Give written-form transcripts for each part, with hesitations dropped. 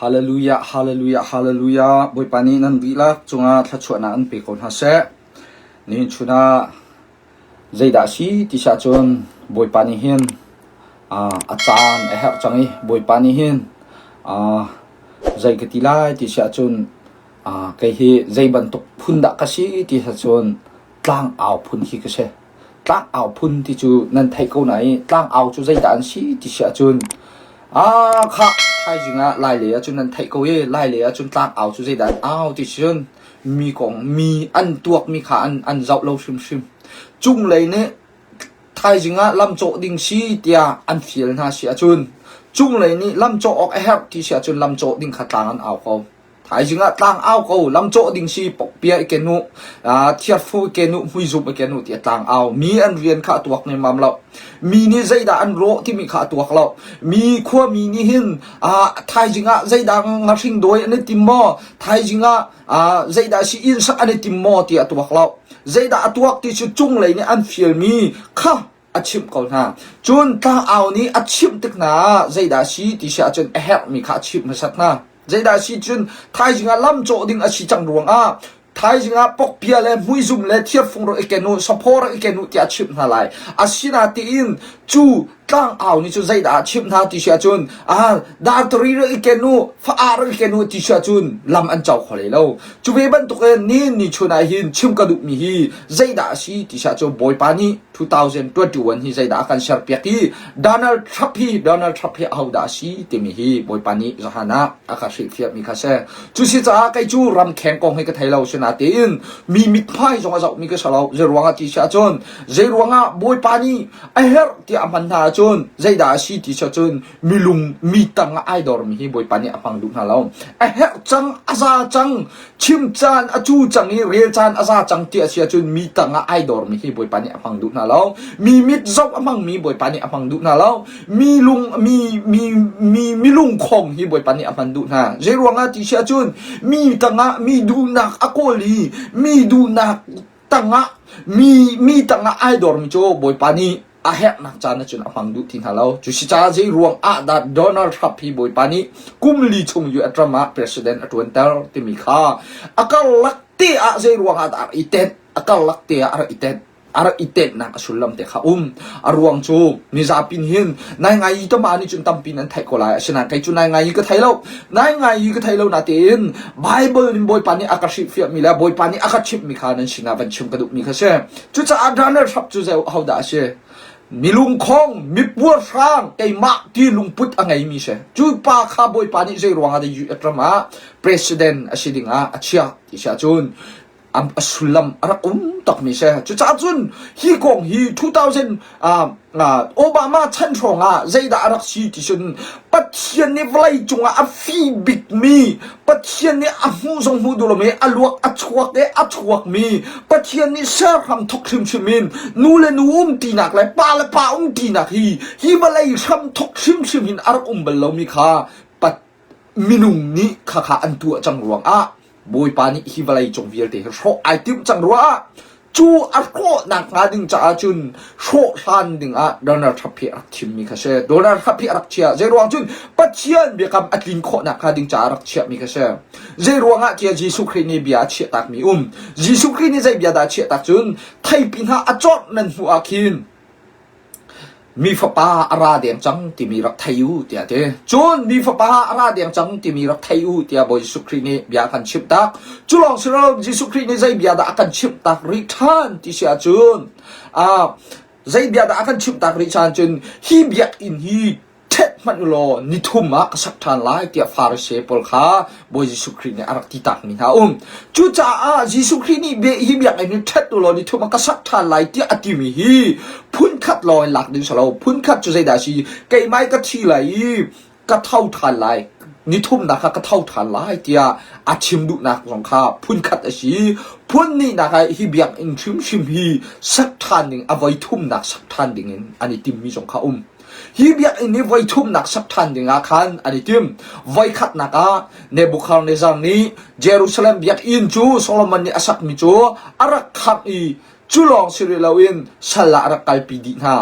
Hallelujah, hallelujah, hallelujah. Bawipa nih nan dihlak cungah thluachuahnak an pe ko hna seh. Nihin chun ah zeidah a si ti siah cun Bawipa nih hin a caan a herh cang i Bawipa nih hin zei ka ti lai ti siah cun kei hi zei bantuk phun dah ka si ti siah cun tlangau phun khi ka si. Tlangau phun ti cu nan theih ko na i tlangau cu zeidah an si ti si ahcun aa khah thaizing ah lai lei ahcun nan theih ko i lai lei ahcun tlangau cu zeidah an au ti si cun mi kong mi an tuakmi kha an an zoh lo hrimhrim. Cunglei nih thaizing ah lamcawh ding si tiah an fial hna si ahcun cunglei nih lamcawh awk a herh ti si ahcun lamcawh ding kha tlang an au ko. Thaizing ah tlang au ko, lamcawh ding si, pokpia i ken u, thiarfu i ken u, hmuizum i ken u tiah tlang au. Mi an rian kha a tuak nemmam lo. Mi nih zeidah an rawh timi kha a tuak lo. Mi khuami nih hin thaizing ah zeidah ngahring dawi an i tim maw? Thaizing ah zeidah si inn sak an i tim maw ti a tuak lo. Zeidah a tuak ti cu cunglei nih an fialmi kha a chimh ko hna. Cun tlangau nih a chimh tik hna ah zeidah a si ti si ahcun a herhmi kha a chimh hmasat hna. Zeidah a si cun thaizing ah lam cawh ding a si cang ruangah thaizing ah pokpia le hmuizum le thirfung rak i ken u, saphaw rak i ken u tiah a chimh hna lai. Asinain cu tlangau nih cun zeidah a chimh hna ti si ahcun ah dartari rak i ken u, fa-ah rak i ken u ti si ahcun lam an co kho hlei lo. Cu ve bantukin ni ni chun ah hin chim ka duhmi hi zeidah a si ti si ahcun Bawipa nih 2021 hi zeidah a kan serpiak i Donald Trump hi Donald Trump hi ahodah a si timi hi Bawipa nih zahan ah a ka hrilhfiahmi kha si. Cu si caah kei cu ramkheng kong hi ka thei lo sinatein mi mithmai zong a zohmi ka si lo. Zei ruangah ti si ahcun zei ruangah Bawipa nih a herh tiah a hman hna ahcun zeidah a si ti si ahcun milung mi tang ah ai dormi hi Bawipa nih a hmang duh hna lo. A herh cang, a za cang, chim caan a cu cang i rel caan a za cang ti a si ahcun mi tang ah ai dormi hi Bawipa nih a hmang duh hna lo. Mi mit zoh a hmangmi Bawipa nih a hmang duh hna lo. Mi lung mi mi mi mi lungkhong hi Bawipa nih a hman duh hna. Zei ruangah ti si ahcun mi tangah mi duhnak a kawl i mi duhnak tangah mi mi tangah ai dormi cu Bawipa nih a herhnak caan ahcun a hmang duh ti hna lo. Cu si caah zei ruang ah dah Donald Trump hi Bawipa nih kum li chung US ram ah president a ṭuanter timi kha a karlak te ah zei ruang ah dah a rak i tenh, a karlak te ah a rak i tenh, a rak i tenhnak a sullam te kha um. A ruang cu mizapi nih hin nai ngai i tama nih cun tampi in an theih ko lai. Asinain kei cu nai ngai i ka thei lo. Nai ngai i ka thei lo natein Bible in Bawipa nih a ka hrilhfiahmi le Bawipa nih a ka chimhmi kha nan sinah van chim ka duhmi kha si. Cucaah Donald Trump cu zei hodah a si? Mi lungkhong, mi puarhrang, keimah ti lungput a ngeimi si. Cu pa kha Bawipa nih zei ruangah dah US ram ah president a si ding ah a chiah ti si ahcun a sullam a rak um takmi si. Cucaah cun hi kong hi 2000 Obama chan hrawng ah zeidah a rak si ti cun Pathian nih vawlei cungah a fi bikmi Pathian nih a hmuh zong hmuh duh lomi a luak a chuak i a chuakmi Pathian nih serhram thok hrimhrim in nu le nu um tinak le pa le pa um tinak hi hi vawlei hram thok hrimhrim hin a rak um bal lomi kha minung nih khakha an tuah cang ruangah Bawipa nih hi vawlei cung vialte hi hrawh ai timh cang ruangah cu a hrawhnak hnga ding caah cun hrawh hlan dingah Donald Trump hi a rak thimmi kha si. Donald Trump hi a rak chiah. Zei ruang cun Pathian biakam a tlin khawhnak hnga ding caah a rak chiahmi kha si. Zei ruangah tiah Jesuh Khrih nih bia a chiahtakmi um. Jesuh Khrih nih zei bia dah a chiahtak cun theipi hna a cawt nan hmuh ah khin Mi Fapa a ra deng cang timi rak thei u tiah a ti. Cun mi Fapa a ra deng cang timi rak thei u tiah Bawi Jesuh Khrih nih bia a kan chimh tak. Cu lawng si lo Jesuh Khrih nih zei bia dah a kan chimh tak rih ṭhan ti si ahcun ah zei bia dah a kan chimh tak rih ṭhan cun hi biakinn hi ṭhet hmanh u law nithum ah ka sak ṭhan lai tiah Pharisee pawl kha Bawi Jesuh Khrih nih a rak ti takmi hna a um. Cucaah Jesuh Khrih nih hi biakinn hi ṭhet u law nithum ah ka sak ṭhan lai tiah a timi hi phunkhat lawng in lak ding si lo. Phunkhat cu zeidah a si? Keimah ka thi lai i ka tho ṭhan lai. Nithumnak kha ka tho ṭhan lai tiah a chim duhnak zong kha phunkhat a si. Phun hnihnak ah hi biakinn hrimhrim hi sak ṭhan ding a voi thumnak sak ṭhan ding in an i timmi zong kha a um. Hi biakinn hi voi thumnak sak ṭhan dingah khan an i tim. Voikhatnak ah Nebuchadnezzar nih Jerusalem biakinn cu Solomon nih a sakmi cu a rak khangh i cu lawng si rih loin sal ah a rak kalpi dih hna.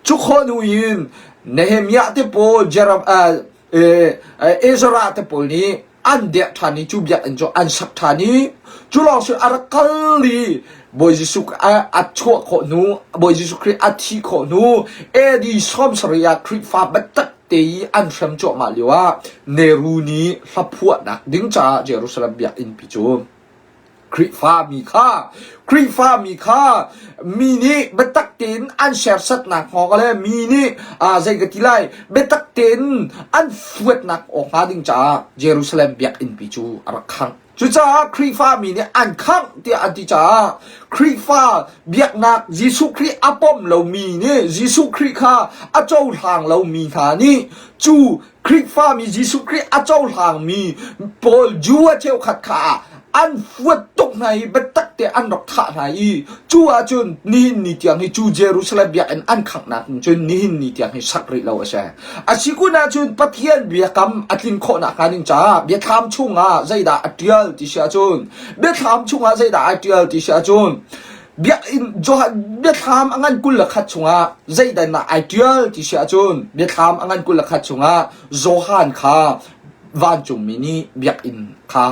Cu khawh hnu in Nehemiah te pawl Jerem, uh, Ezra te pawl nih an derh ṭhan i cu biakinn cu an sak ṭhan i cu lawng cu a rak kal i Bawi Jesuh a chuah khawh hnu Bawi Jesuh Khrih a thih khawh hnu AD 70 ah Khrihfa biatak te i an hrem cuahmah lio ah Nehru nih hlaphuahnak ding caah Jerusalem biakinn pi cu Khrihfami kha Khrihfami kha mi nih biatak tein an serhsatnak hnga le mi nih zei ka ti lai biatak tein an fuatnak awk hnga ding caah Jerusalem biakinn pi cu a rak khangh. Cucaah Khrihfami nih an khangh tiah an ti caah Khrihfa biaknak Jesuh Khrih a pom lomi nih Jesuh Khrih kha a cohlang lomi hna nih cu Khrihfami Jesuh Khrih a cohlangmi pawl Jew a cheukhat kha an fuat tuk hna i biatak te an rak thah hna i cu ahcun nihin ni tiang hi cu Jerusalem biakinn an khanghnak in cun nihin ni tiang hi sak rih lo a si. A si kun ahcun Pathian biakam a tlin khawh nakhnga ding caah biathlam chungah zeidah a ṭial ti si ahcun biathlam chungah zeidah a ṭial ti si ahcun Biakinn Johan biathlam a ngan 21 chungah zeidan ah ai ṭial ti si ahcun biathlam a ngan 21 chungah Johan kha vancungmi nih biakinn kha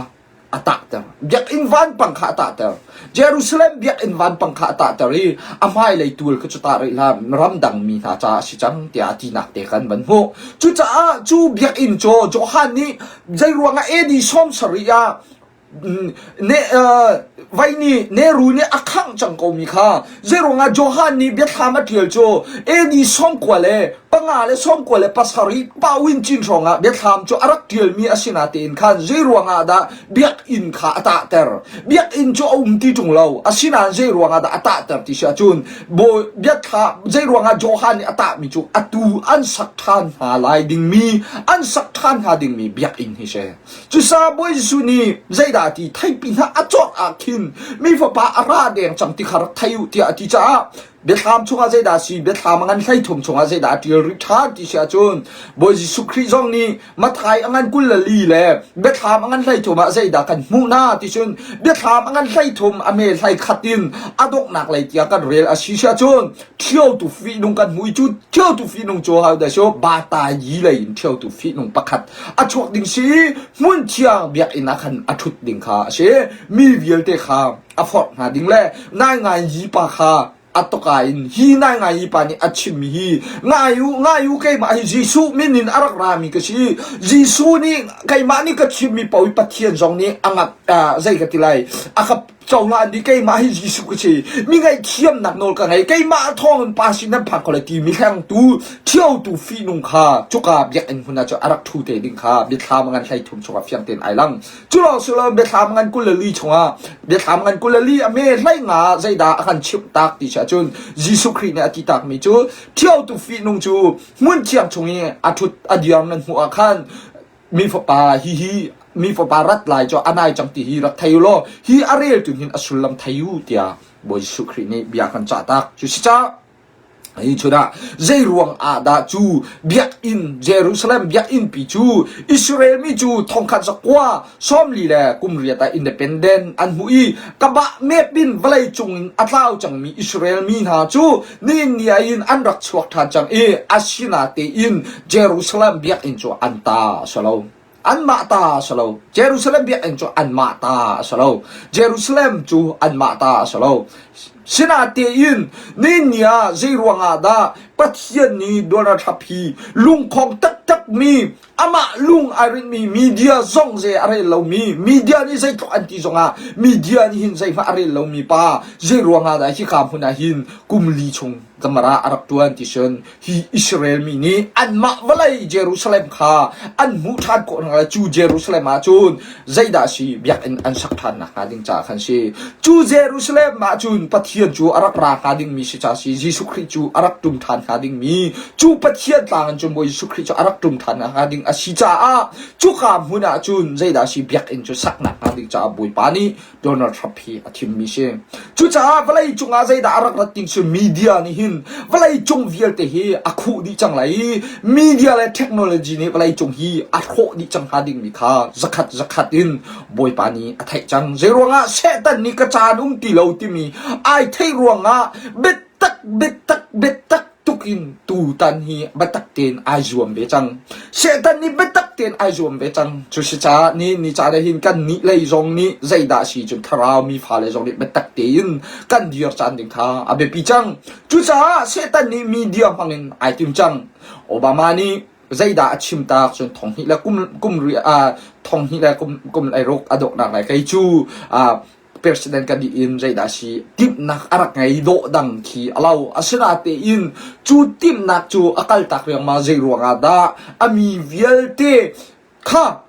a tahter. Biakinn vanpang kha a tahter. Jerusalem biakinn vanpang kha a tahter i a hmailei tual kha cu tah rih hlah ramdang mi hna caah a si cang tiah a tinak te kan van hmuh. Cucaah cu biakinn cu Johan nih zeiruangah AD 70 ah Ne, uh, vai nih Nehru nih a khangh cang komi kha zeiruangah Johan nih biathlam a ṭial cu AD 95 le 97 Pawin cin hrawngah biathlam cu a rak ṭialmi a si natein khan zeiruangah dah biakinn kha a tahter biakinn cu a um ti ṭung lo asinain zeiruangah dah a tahter ti si ahcun biathla zeiruangah Johan nih a tahmi cu atu an sak ṭhan hna lai dingmi an sak ṭhan hnga dingmi biakinn hi si. Cusa Bawi Jesuh nih zeidah a ti theipi hna a cawk ah khin mi fapa a ra deng cang ti kha rak thei u tiah a ti caah biathlam chungah zeidah a si biathlam a ngan 13 chungah zeidah a ṭial rih ṭhan ti si ahcun Bawi Jesuh Khrih zong nih Mathai a ngan 24 le biathlam a ngan 13 ah zeidah kan hmuh na ti cun biathlam a ngan 13 a me hlei khat in a donghnak lei tiah kan rel a si si ahcun ṭhiotu fihnung kan hmuh i cu ṭhiotu fihnung cu hodah si bata yi lei in ṭhiotu fihnung pakhat a chuak ding si hmun thiang biakinn ah khan a ṭhut ding kha a si mi vialte kha a forh hna ding le nai ngai yi pa kha a toka in hi nai ngai yi pa nih a chimmi hi ngai u ngai u keimah hi Jesuh min in a rak rami ka si Jesuh nih keimah nih ka chimmi paoh hi Pathian zong nih a ngat zei ka ti lai a ka cohlan di keimah hi Jesuh ka si mi ngaihthiamnak nawl ka ngei keimah thawng in pa sin nan phak ko lai ti mi hlengtu ṭhiotu fihnung kha cuka biakinn hmun ah cu a rak ṭhu te ding kha biathlam ngan 13 chungah fiang tein ai lang cu lawng si lo biathlam ngan 24 chungah biathlam ngan 24 a me hlei nga zeidah a kan chimh tak ti si ahcun Jesuh Khrih nih a ti tak mi cu ṭhiotu fihnung cu hmun thiang chung i a ṭhut a dir nan hmuh ah khan Mi fapa hihi mi fapa rat lai cu a nai cang ti hi rak thei u law hi a reltu hin a sullam thei u tiah Bawi Jesuh Khrih nih bia kan cah tak. Cu si caah hi chun ah zei ruang ah dah cu biakinn Jerusalem biakinn pi cu Israel mi cu thongkhat zakua 40 le kum riat ah independent an hmuh i kabah map in vawlei cung in a tlau cangmi Israel mi hna cu nihin ni ah hin an rak chuak ṭhan cang i asinatein Jerusalem biakinn cu an ta a si lo. Anmah ta a si lo. Jerusalem biakinn cu anmah ta a si lo. Jerusalem cu anmah ta a si lo. Sinatein nihin ni ah zei ruangah dah Pathian nih Donald Trump hi lungkhong taktakmi amah lung ai rinhmi media zong zei a rel lomi media nih zeitluk an ti zongah media nih hin zeihmah a rel lomi pa zei ruangah dah hika hmun ah hin kum li chung camera a rak tuan ti cun hi Israel mi nih anmah vawlei Jerusalem kha an hmuh ṭhan khawh hna lai cu Jerusalem ah cun zeidah si biakinn an sak ṭhan nakhnga ding caah khan si cu Jerusalem ah cun Pathian cu a rak ra hnga dingmi si ca si Jesuh Khrih cu a rak ṭum ṭhan hnga dingmi cu Pathian tlang in cun Bawi Jesuh Khrih cu a rak ṭum ṭhan hnga ding a si caah cuka hmun ah cun zeidah si biakinn cu saknak hnga ding caah Bawipa nih Donald Trump hi a thimmi si. Cucaah vawlei cungah zeidah a rak rat ding cu media nih hin vawlei cung vialte hi a khuh dih cang lai i media le technology nih vawlei cung hi a hrawh dih cang hnga dingmi kha zakhat zakhat in Bawipa nih a theih cang. Zeiruangah Satan nih ka caan um ti lo timi ai theih ruangah biatak biatak biatak. tuk in tutan hi biatak tein ai zuam ve cang. Satan nih biatak tein ai zuam ve cang. Cu si caah ni ni caan ah hin kan nih lei zong nih zeidah si cun thlarau mi fale zong nih biatak tein kan dir caan ding kha a biapi cang. Cucaah Satan nih media hmang in ai tim cang. Obama nih zeidah a chim tak cun thonghnih le kum kum ri ah thonghnih le kum kum lai ruk a dawknak lai kei cu president ka dih in zeidah si timhnak a rak ngei dawh dang khi a lo. Asinatein cu timhnak cu a kaltak riangmang zei ruangah dah a mi vialte kha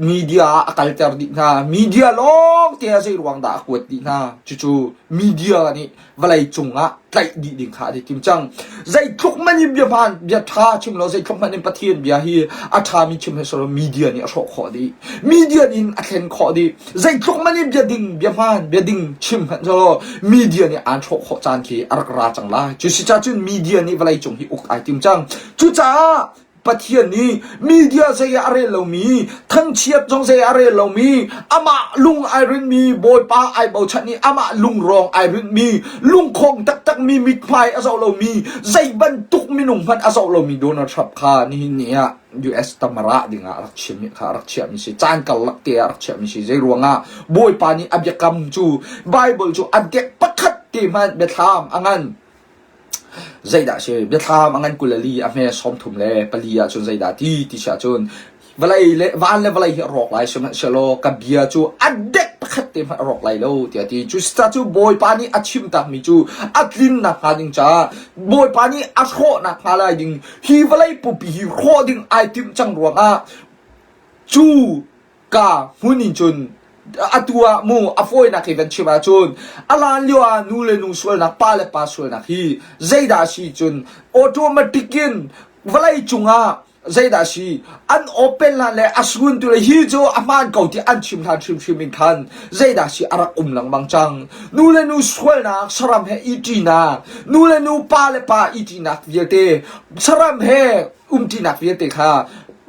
media ah a kalter dih hna. Media lawng te ah zei ruang dah a kuat dih hna. Cucu media nih vawlei cung ah tlaih dih ding kha an i tim cang. Zeitluk hmanh in bia hmaan, bia ṭha chim lo, zeitluk hmanh in Pathian bia hi a ṭhami chim he silo media nih a hrawh khawh dih. Media nih a thlen khawh dih. Zeitluk hmanh in bia ding, bia hmaan, bia ding chim hmanh silo media nih aan hrawh khawh caan khi a rak ra cang lai. Cusicaah cun media nih vawlei cung hi uk ai tim cang. Cucaah Pathian nih media zei ah a rel lomi, thangchiat zong zei ah a rel lomi, amah lung ai rinhmi, Bawipa ai bochan i amah lungrawng ai rinhmi, lungkhong taktakmi mithmai a zoh lomi, zei bantuk minung hmanh a zoh lomi Donald Trump kha nihin ni ah US tamara dingah a rak chim kha a rak chiahmi si. Caan karlak te ah a rak chiahmi si. Zei ruangah Bawipa nih a biakam cu Bible cu a dek pakhat te hmanh biathlam a ngan. Zeidah a si? Biathlam a ngan 24 a hme 34 ahcun zeidah ti ti si ahcun vawlei le van le vawlei hi a rawk lai sihmanhsehlaw ka bia cu a dek pakhat te hmanh a rawk lai lo tiah a ti. Cucaah cu Bawipa nih a chim takmi cu a tlin nakhnga ding caah Bawipa nih a hrawh nakhnga lai ding hi vawlei pumpi hi hrawh ding ai timh cang ruangah cu ka hmun in cun atu ah mu a fawinak hi kan chim ahcun a lan lio ah nu le nu sualnak pa le pa sualnak hi zeidah si cun automatic in vawlei cungah zeidah si an open hlan le a sun tu le hi cu a hmaan ko ti an chim hlan hrimhrim in khan zeidah si a rak um lengmang cang. Nu le nu sualnak saram he i ṭinak nu le nu pa le pa i ṭinak vialte saram he umṭinak vialte kha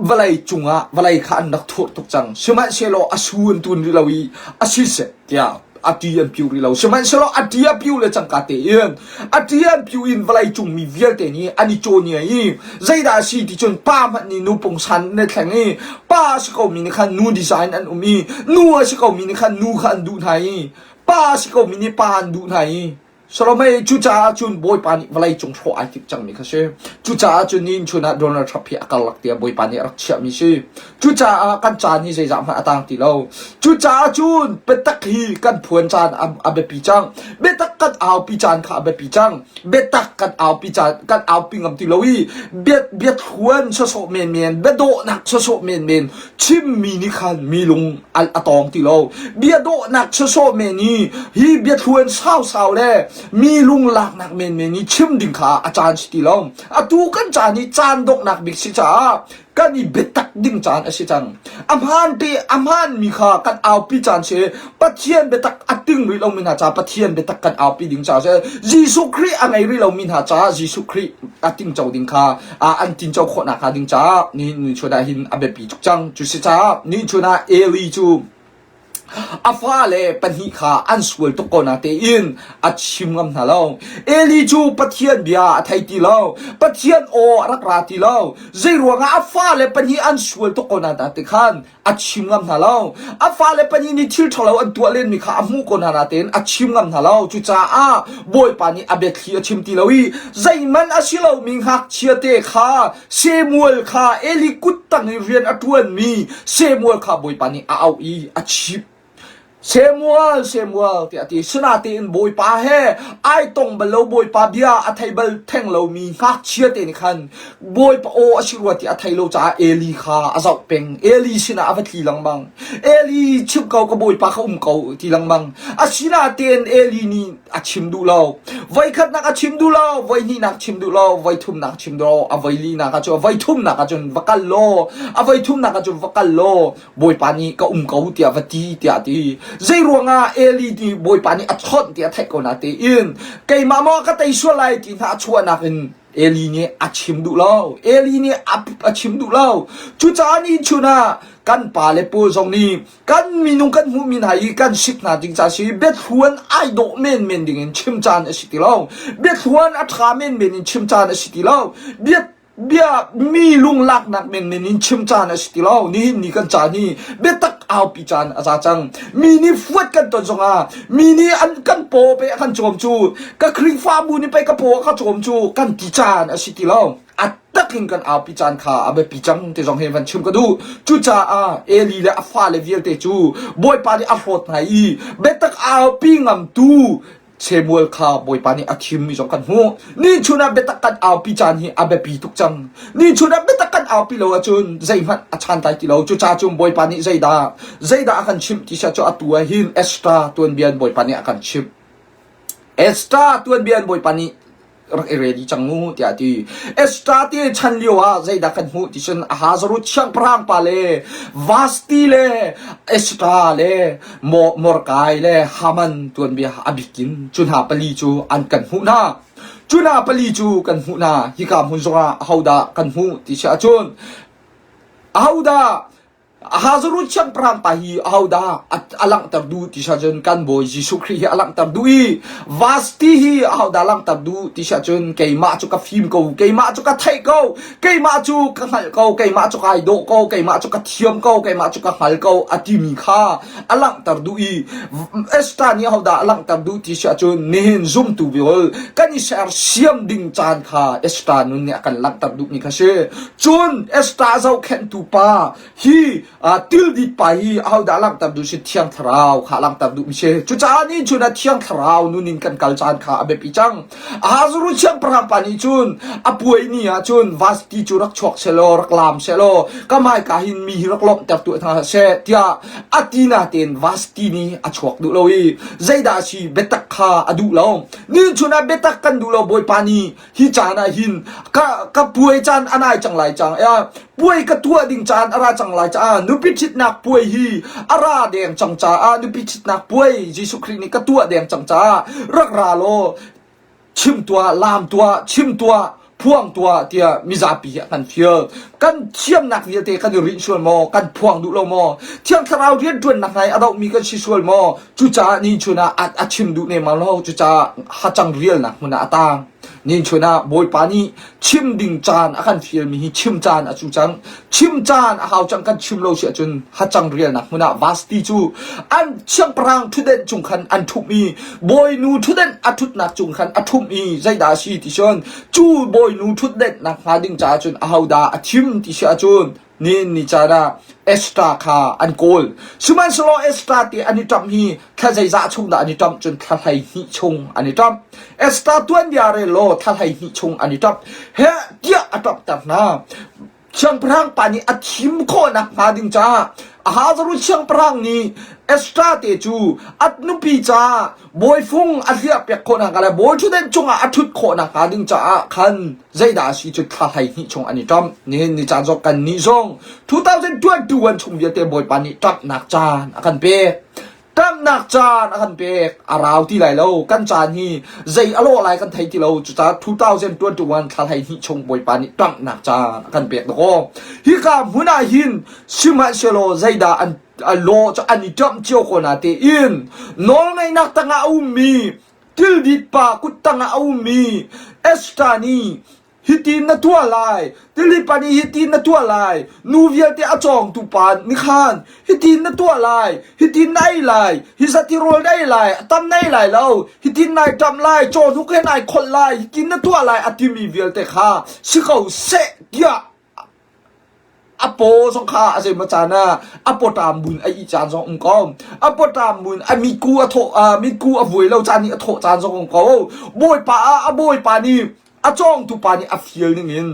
vawlei cungah vawlei kha an rak thur tuk cang. Sihmanhsehlaw a su an tun rih lo i a siseh tiah a ti an piu rih lo. Sihmanhsehlaw a ti a piu le cangka tein a ti an piu in vawlei cung mi vialte nih an i cawnia i zeidah a si ti cun pa hmanh nih nu pungsan an i thleng i pa a si komi nih khan nu design an um i nu a si komi nih khan nu kha an duh hna i pa a si komi nih pa an duh hna i Solomon cucaah cun Bawipa nih vawlei cung hrawh ai timh cangmi kha si. Cucaah cun nihin chun ah Donald Trump hi a karlak tiah Bawipa nih a rak chiahmi si. Cucaah kan caan hi zeizah hmanh a tang ti lo. Cucaah cun biatak hi kan phuan caan a biapi cang. Biatak kan aupi caan kha a biapi cang. Biatak kan aupi caan kan aupi ngam ti lo i bia biathluan sawsawh menmen, biadawhnak sawsawh menmen chimmi nih khan mi lung a tawng ti lo. Bia dawhnak sawsawh men i hi biathluan sausau le mi lunglaknak menmen i chim ding kha a caan si ti lo. Atu kan caan hi caan donghnak bik si caah kan i biatak ding caan a si cang. A hmaan te a hmaanmi kha kan aupi caan si. Pathian biatak a ting rih lomi hna caah Pathian biatak kan aupi ding caah si. Jesuh Khrih a ngei rih lomi hna caah Jesuh Khrih a tingco ding kha an tinco khawh nakhnga ding caah nihin ni chun ah hin a biapi tuk cang. Cu si caah ni chun ah Eli cu a fale pahnih kha an sual tuk ko na tein a chim ngam hna lo. Eli cu Pathian bia a thei ti lo. Pathian aw a rak ra ti lo. Zei ruangah a fale pahnih an sual tuk ko na ti khan a chim ngam hna lo. A fale pahnih nih thil ṭhalo an tuah lenmi kha a hmuh ko hna nain a chim ngam hna lo. Cucaah Bawipa nih a biathli a chim ti lo i zeihmanh a si lomi ngakchia te kha Samuel kha Eli kut tang i rian a ṭuanmi Samuel kha Bawipa nih a auh i a chimh. Samuel, Samuel tiah a ti. Sinain Bawipa he ai tong bal lo, Bawipa bia a thei bal theng lomi ngakchia te nih khan Bawipa aw a si rua ti a thei lo caah Eli kha a zoh peng. Eli sinah a va tli lengmang. Eli chim ko ka Bawipa kha um ko ti lengmang. Asinain Eli nih a chim duh lo. Voikhatnak a chim duh lo, voihnihnak chim duh lo, voithumnak chim duh lo, a voilinak ah cun a voithumnak ah cun va kal law, a voithumnak ah cun va kal law, Bawipa nih ka um ko tiah va ti tiah a ti. Zei ruangah Eli nih Bawipa nih a chawnh ti a theih ko na tein keimah maw ka tei sual lai ti hna a chuahnak in Eli nih a chim duh lo. Eli nih a, a chim duh lo. Cucaah ni chun ah Kan pa le pawl zong nih kan minung kan hmuhmi hna i kan sik hna ding ca si biathluan ai dawh menmen ding in chim caan a si ti lo. Biathluan a ṭha menmen in chim caan a si ti lo. Bia bia mi lunglaknak menmen in chim caan a si ti lo. Nihin ni kan caan hi biatak aupi caan a za cang. Mi nih fuat kan ton zongah mi nih an kan paw pe a kan cawm cu ka Khrihfabu nih pei ka paw a ka cawm cu kan ti caan a si ti lo. A tak in kan aupi caan kha a biapi cang ti zong hi van chim ka duh. Cucaah Eli le a fale vialte cu Bawipa nih a hlawt hna i biatak aupi ngamtu Samuel kha Bawipa nih a thimmi zong kan hmuh. Ni chun ah biatak kan aupi caan hi a biapi tuk cang. Ni chun ah biatak kan aupi lo ahcun zeihmanh a chan tai ti lo. Cucaah cun Bawipa nih zeidah zeidah a kan chimh ti siah cu atu ah hin Esther tuanbia in Bawipa nih a kan chimh. Esther tuanbia in Bawipa nih rak i ready cang mu tiah a ti. Esther ti chan lio ah zeidah kan hmuh ti cun Ahasuerus siangpahrang pa le Vasti le Esther le Mordecai le Haman tuanbia a bikin cu hna pali cu an kan hmuh hna. Cu hna pali cu kan hmuh hna. Hika hmun zongah ahodah kan hmuh ti si ahcun ahodah Ahasuerus siangpahrang pa hi ahodah a langhter duh ti siah cun kan Bawi Jesuh Khrih hi a langhter duh i Vasti hi ahodah langhter duh ti siah cun keimah cu ka fim ko, keimah cu ka theih ko, keimah cu ka hngalh ko, keimah cu kai dawh ko, keimah cu ka thiam ko, keimah cu ka hngal ko a timi kha a langhter duh i Esther nih ahodah a langhter duh ti siah cun nihin zumtu vial kan i sersiam ding caan kha Esther nun nih a kan langhter duhmi kha si. Cun Esther zohkhenhtu pa hi tildit pa hi ahodah langhter duh si Thiang Thlarau kha langhter duhmi si. Cucaah ni cun a Thiang Thlarau nun in kan kal caan kha a biapi cang. Ahasuerus siangpahrang pa nih cun a puai ni ah cun Vasti cu rak chuak sehlaw rak laam sehlaw ka hmaika hin mi hi rak lawmhter tuah hna seh tiah a ti natein Vasti nih a chuak duh lo i zeidah a si biatak kha a duh lo. Ni chun ah biatak kan duh lo Bawipa nih hi caan ah hin ka ka puai caan a nai cang lai cang ya puai ka tuah ding caan a ra cang lai caah nupi ṭhitnak puai hi a ra deng cang caah nupi ṭhitnak puai Jesuh Khrih nih ka tuah deng cang caah rak ra law chim tuah laam tuah chim tuah phuang tuah tiah mizapi hi a kan fial kan thiamnak vialte kan i rinh sual maw kan phuang duh lo maw thiang thlarau rianṭuannak hna i a dohmi kan si sual maw cucaah ni chun ah a chim duh nemam lo cucaah hacang rialnak hmun ah a tang ni chun ah bawipa nih chim ding caan a kan fialmi hi chim caan a cu cang chim caan a hau cang kan chim lo si ahcun hacang rialnak hmun ah Vasti cu an siangpahrang ṭhutdenh cung khan an ṭhumh i bawinu ṭhutdenh a ṭhutnak cung khan a ṭhumh i zeidah a si ti cun cu bawinu ṭhutdenh nak hnga ding caah cun ahodah a thim ti si ahcun ni ni caan ah Esther kha an kawl. Sihmanhsehlaw Esther ti an i ṭamh hi thla zeizah chung dah an i ṭamh cun thla 12 chung an i ṭamh. Esther tuanbia rel law thla 12 chung an i ṭamh. Heh tiah a ṭamhter hna. Siangpahrang pa nih a thim khawhnak hnga ding caah Ahasuerus siangpahrang nih Esther te cu a nupi caah bawifung a hliahpiak khawh nakhnga le bawi ṭhutdenh cungah a ṭhut khawh nakhnga ding caah khan zeidah a si cu thla 12 chung an i ṭamh. Nihin ni caan zong kannih zong 2021 chung vialte Bawipa nih ṭamhnak caan a kan pek. Ṭamhnak caan a kan pek. A rau ti lai lo. Kan caan hi zei a lawh lai kan thei ti lo. Cucaah 2021 thla 12 chung Bawipa nih ṭamhnak caan a kan pek dakaw. Hika hmun ah hin sihmanhsehlaw zeidah an a law cu an i ṭamh cio ko na tein nawlngeihnak tangah a ummi tildit pa kut tangah a ummi Esther nih hitin na tuah lai tildit pa nih hitin na tuah lai nu vialte a cawngtu pa nih khan hitin na tuah lai hitin na ei lai hi zat hi rawl na ei lai a tam na ei lai lo hitin nai ṭamh lai cawhnuk he nai kholh lai hitin na tuah lai a timi vialte kha si ko seh tiah A paw zong kha a zeimaw caan ah a pawṭam buin a ih caan zong um ko. A pawṭam buin a mitku a thawh uh, mitku a vuai lo caan i a thawh caan zong um ko. Bawipa ah a bawipa nih a cawngtu pa nih a fial ningin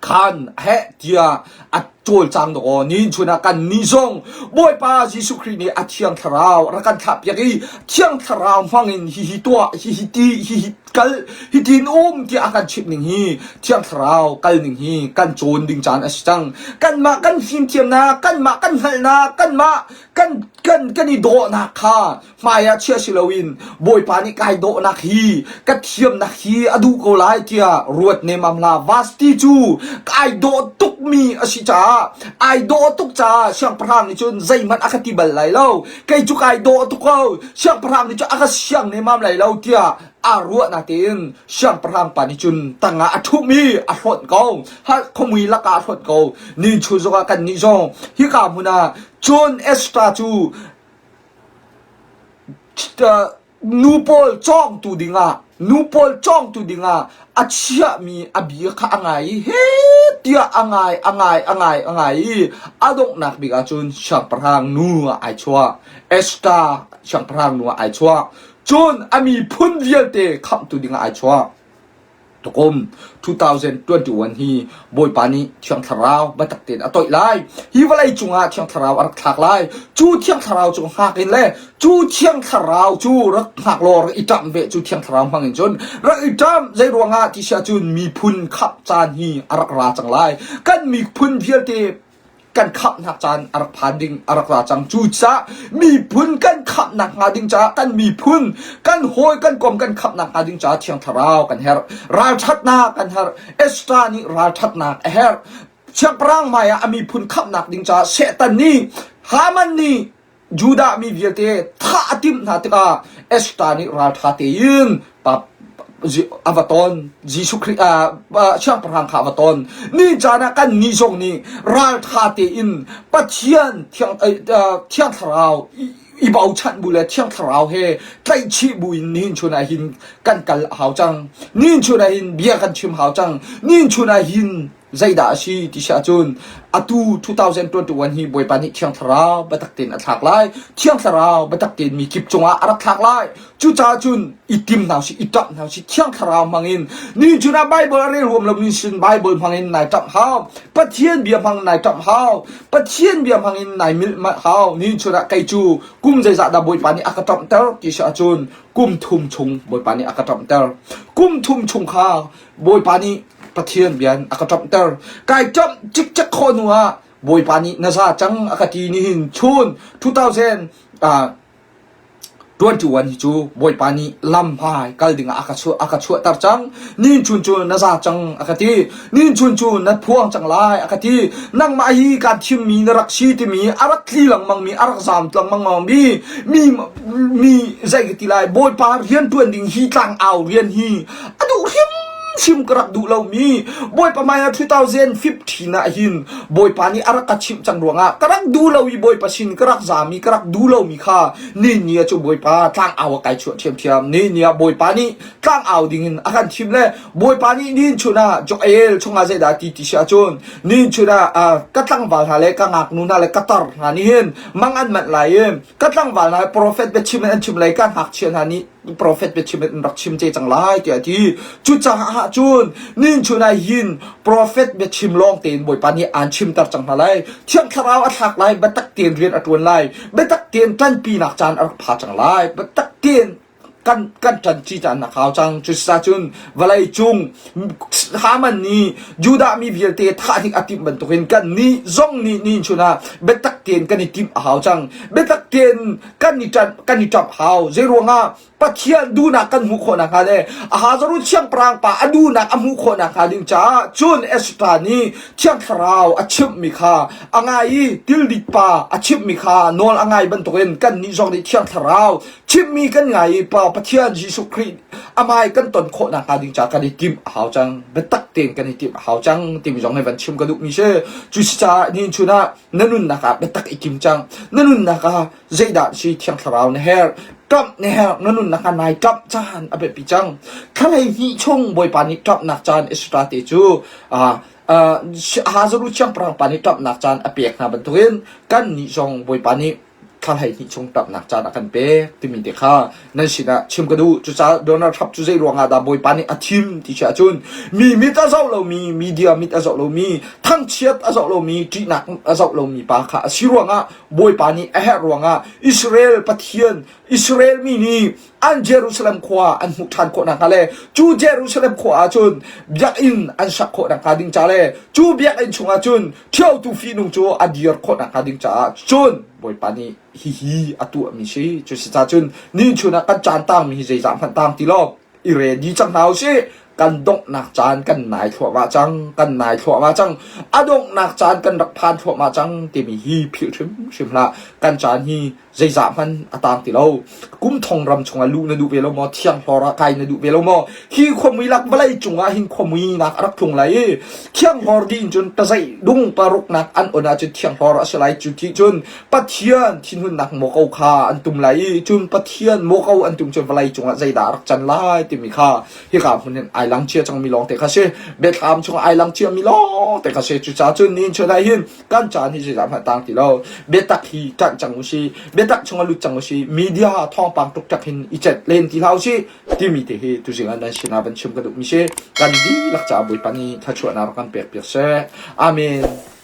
khan heh tiah a cawlcang dawkaw ni chun ah kan nih zong Bawipa Jesuh Khrih nih a Thiang Thlarau rak kan thlah piak i Thiang Thlarau hmangin hihi tuah hihi ti hihi kal hitin um tiah a kan chimh ning hi Thiang Thlarau kal ning hi kan cawn ding caan a si cang. Kanmah kan fimthiamnak, kanmah kan hngalhnak, kanmah kan kan kan i dawhnak kha hmai ah chia si loin Bawipa nih kai dawhnak hi ka thiamnak hi a duh ko lai tiah ruat nemam hlah. Vasti cu kai dawh tukmi a si caah. caah ai dawh tuk caah siangpahrang nih cun zeihmanh a ka ti bal lai lo. Kei cu kai dawh tuk ko. Siangpahrang nih cun a ka siang nemam lai lo tiah aa ruah natein siangpahrang pa nih cun tangah a ṭhumh i a hlonh ko. Khuamui lakah a hlonh ko. Ni chun zongah kannih zong hika hmun ah cun Esther cu nu pawl cawngtu dingah nu pawl cawngtu dingah a chiahmi a bia kha a ngai i heh tiah a ngai a ngai a ngai a ngai i a donghnak bik ahcun siangpahrang nu ah ai chuah. Esther siangpahrang nu ah ai chuah. Cun a miphun vialte khamhtu dingah ai chuah. Tukum 2021 hi Bawipa nih Thiang Thlarau biatak tein a toih lai. Hi vawlei cungah Thiang Thlarau a rak thlak lai. Cu Thiang Thlarau cu hngak in le cu Thiang Thlarau cu rak hngak law rak i ṭamh ve cu Thiang Thlarau hmang in cun rak i ṭamh zei ruangah ti si ahcun miphun khamh caan hi a rak ra cang lai. Kan miphun vialte kan khamhnak caan a rak phan ding a rak ra cang. Cucaah miphun kan khamhnak hnga ding caah kan miphun kan hawi kan kom kan khamhnak hnga ding caah Thiang Thlarau kan herh. Ralṭhatnak kan herh. Esther nih ralṭhatnak a herh. Siangpahrang hmai ah a miphun khamhnak ding caah Satan nih Haman nih Judah mi vialte thah a timh hna tikah Esther nih ralṭha tein a va ton. Jesuh Khrih siangpahrang kha a va ton. Ni caan ah kan nih zong nih ralṭha tein Pathian thiang, thiang thlarau i bochan bu le thiang thlarau he tlaihchih bu in nihin chun ah hin kan kal a hau cang. Nihin chun ah hin bia kan chim hau cang. Nihin chun ah hin zeidah a si ti si ahcun atu 2021 hi Bawipa nih Thiang Thlarau biatak tein a thlak lai. Thiang Thlarau biatak tein mi kip cungah a rak thlak lai. Cucaah cun i tim hna usih, i ṭamh hna usih. Thiang Thlarau hmangin ni chun ah Bible a rel huam lomi sin Bible hmangin nai ṭamh hau. Pathian bia hmang nai ṭamh hau. Pathian bia hmangin nai milh hau. Ni chun ah kei cu kum zeizah dah Bawipa nih a ka ṭamhter ti si ahcun kum thum chung Bawipa nih a ka ṭamhter. Kum thum chung kha Bawipa nih Pathian bia in a ka ṭamhter. Kai ṭamh cikcek khawh hnu ah Bawipa nih na za cang a ka ti nihin chun 2000 21 hi cu Bawipa nih lam hmai kal dingah a ka chuah a ka chuahter cang. Nin chun cu na za cang a ka ti. Nin chun cu na phuang cang lai a ka ti. Nangmah hi kaan thimmi na rak si timi a rak tli lengmangmi a rak zaam lengmangmi mi mi zei ka ti lai Bawipa rian ṭuan ding hi tlangau rian hi a duh hrimhrim ka rak duh lomi Bawipa hmai ah 2015 ah hin Bawipa nih a rak ka chimh cang ruangah ka rak duh lo i Bawipa sin ka rak zaam i ka rak duh lomi kha ni ni ah cu Bawipa tlangau a kai chuah ṭhiamṭhiam ni ni ah Bawipa nih tlangau dingin a kan thim le Bawipa nih nin chun ah Joel chungah zeidah ti ti si ahcun nin chun ah ka tlangval hna le ka ngaknu hna le ka tar hna nih hin mang an manh lai i ka tlangval hna profet biachim in an chim lai ka ngakchia hna nih profet biachim in rak chim ce cang lai tiah a ti. Cucaah cun ninchun ah hin profet biachim lawng tein Bawipa nih aan chimter cang hna lai. Thiang Thlarau a thlak lai, biatak tein rian a ṭuan lai, biatak tein ṭanpinak caan a rak pha cang lai, biatak tein kan kan ṭanṭi caan a hau cang. Cucaah cun vawlei cung Haman nih Judah mi vialte thah ding a timh bantukin kannih zong nih ninchun ah biatak tein kan i timh a hau cang. Biatak tein kan i ṭanh kan i ṭamh hau. Zeiruangah Pathian duhnak kan hmuh khawh nakhnga le Ahazarun siangpahrang pa a duhnak a hmuh khawh nakhnga ding caah cun Esther nih Thiang Thlarau a chimhmi kha a ngai i tildit pa a chimhmi kha nawl a ngai bantukin kannih zong nih Thiang Thlarau chimhmi kan ngai i Pa Pathian Jesuh Khrih amai kan ton khawh nakhnga ding caah kan i timh a hau cang. Biatak tein kan i timh a hau cang timi zong hi van chim ka duhmi si. Cucaah nihin chun ah na nunnak ah biatak i tim cang. Na nunnak ah zeidah si Thiang Thlarau na herh ṭamh na herh na nunnak ah nai ṭamh caan a biapi cang thlalei hnih chung Bawipa nih ṭamhnak caan Israel te cu Hazaru siangpahrang pa nih ṭamhnak caan a pek hna bantukin kan nih zong Bawipa nih thlalei hnih chung ṭamhnak caan a kan pek timi te kha nan sinah chim ka duh cucaah Donald Trump cu zei ruangah dah Bawipa nih a thim ti si ahcun mi mit a zoh lomi media mit a zoh lomi thangchiat a zoh lomi ṭihnak a zoh lomi pa kha a si ruangah Bawipa nih a herh ruangah Israel Pathian Israel mi nih an Jerusalem khua an hmuh ṭhan khawh nakhnga le cu Jerusalem khua ah cun biakinn an sak khawh nakhnga ding ca le cu biakinn chungah cun ṭhiotu fihnung cu a dir khawh nakhnga ding caah cun Bawipa nih hihi a tuahmi si. Cusicaah cun ni chun ah kan caan tangmi hi zeizah hmanh tang ti lo i ready cang hna usih. Kan donghnak caan kan nai thluahmah cang, kan nai thluahmah cang. A donghnak caan kan rak phan thluahmah cang timi hi philh hrimhrim hlah. Kan caan hi zeizah hmanh a tang ti lo. Kum thong ram chungah luh na duh ve lo maw? Thianghlawr ah kai na duh ve lo maw? Hi khuamui lak vawlei cungah hin khuamui nak a rak tlung lai i thianghlawr dih in cun tazaih dung paruknak an on ahcun thianghlawr a si lai. Cu ti cun Pathian thinhunnak muko kha an tum lai i cun Pathian muko an tum cun vawlei cungah zeidah a rak can lai timi kha hika hmun hin ai lang cia cangmi lawng te kha si. Biathlam chungah ai lang ciami lawng te kha si. Cucaah cun nihin chun ah hin kan caan hi zeizah hmanh tang ti lo. Biatak hi ṭanh cang usih. Biatak chungah lut cang usih. Media thawngpang ṭukṭak hin i cet len ti hlah usih timi te hi tuzing ah nan sinah van chim ka duhmi si. Kan dihlak caah Bawipa nih thluachuahnak rak kan pek piak seh. Amen.